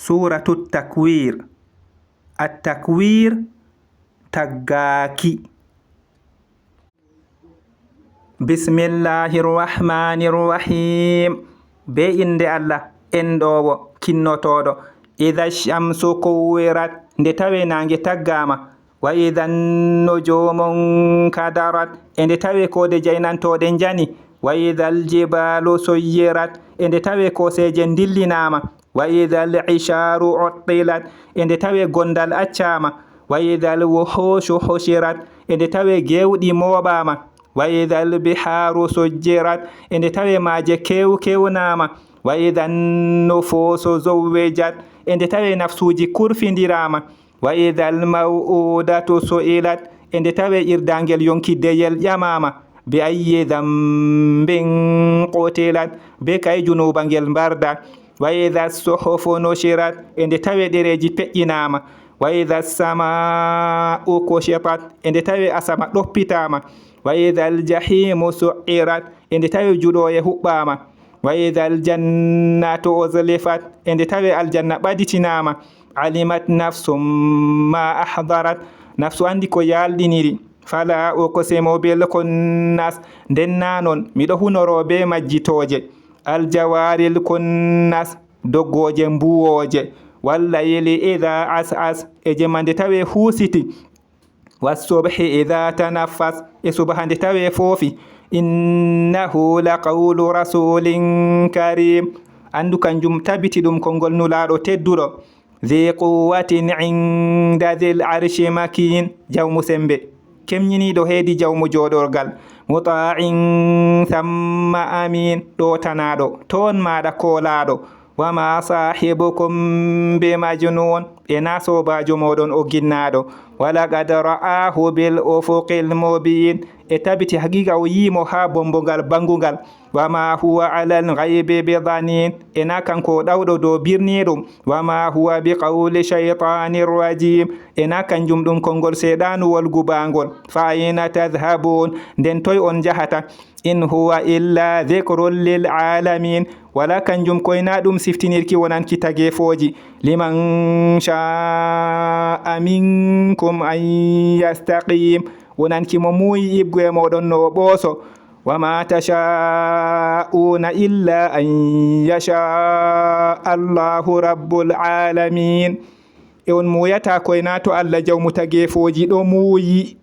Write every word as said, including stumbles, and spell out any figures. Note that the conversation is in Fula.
Suuratu Takwiir. At-Takwiir, taggaaki. Bismillaahi Rahmaani Rahiim. Bee innde Allah, enɗoowo, kinnotooɗo. Idaa shamsu kuwwirat, nde tawee naange taggaama. Wa idaa nujuumu nkadarat, e nde tawee koode jaynantooɗe njani. Wa idaa l-jibaalu suyyirat, e nde tawee kooseeje ndillinaama. Wa idaa l-ishaaru uttilat, e nde tawee gondal accaama. Wa idaa l-wuhuushu hushirat, e nde tawee gewɗi mooɓaama. Wa idaa l-bihaaru sujjirat, e nde tawee maaje kew-, kewnaama. Wa idaa n-nufuusu zuwwijat, e nde tawee nafsuuji kurfindiraama. Wa idaa l-maw'uudatu su'ilat, e nde tawee irdaangel yonki deyel ƴamaama. Bi ayyi dhanbin qutilat, bee kaye junuuba ngel mbardaa. Wa idaa s-suhufu nushirat, e nde tawee ɗereeji peƴƴinaama. Wa idaa s-samaa'u kushitat, e nde tawee asama ɗoppitaama. Wa idaa l-jahiimu su'irat, e nde tawee juɗooye huɓɓaama. Wa idaa l-jannatu uzlifat, e nde tawee aljanna ɓaditinaama. Alimat nafsum maa ahdarat, nafsu anndi ko yaalɗiniri. Falaa uqsimu bil khunnas, nden naa non, miɗo hunoroo bee majjitooje. Al jawaari l kunnas, doggooje mbuwooje. Wal layli idaa as'as, e jemma nde tawee huusiti. Was subhi idaa tanaffas, e subaha nde tawee foofi. Innahu la qawlu rasuulin kariim. Anndu kanjum tabiti ɗum konngol Nulaaɗo tedduɗo. Dhi quwwatin inda dhil arshi makiin, jawmu semmbe, kemñiniiɗo heedi jawmu jooɗorgal. Mutaa'in thamma amiin, ɗootanaaɗo, toon maaɗa koolaaɗo. Wa maa saahibukum bi majnuun, e naa soobaajo mooɗon o ginnaaɗo. Wa laqad ra'aahu bil ufuqil mubiin, e tabiti haqiiqa o yi'i mo haa bommbo ngal banngungal. Wa maa huwa alal ghaybi bi daniin, e naa kanko o ɗawɗo dow birniiɗum. Wa maa huwa bi qawli shaytaanir rajiim, e naa kanjum ɗum konngol seeɗaanuwol gubaangol. Fa ayna tadhhabuun, nden toy on njahata? In huwa illa dhikrun lil aalamiin, walaa kanjum koy naa ɗum siftinirki wonanki tageefooji. Liman shaa'a minkum an yastaqiim, wonanki mo muuyi iɓgo e mooɗon no o ɓooso. Wa maa tashaa'uuna illaa an yashaa'a Allaahu rabbul aalamiin. E on muuyataa koy naa to Allah jawmu tageefooji ɗo muuyi.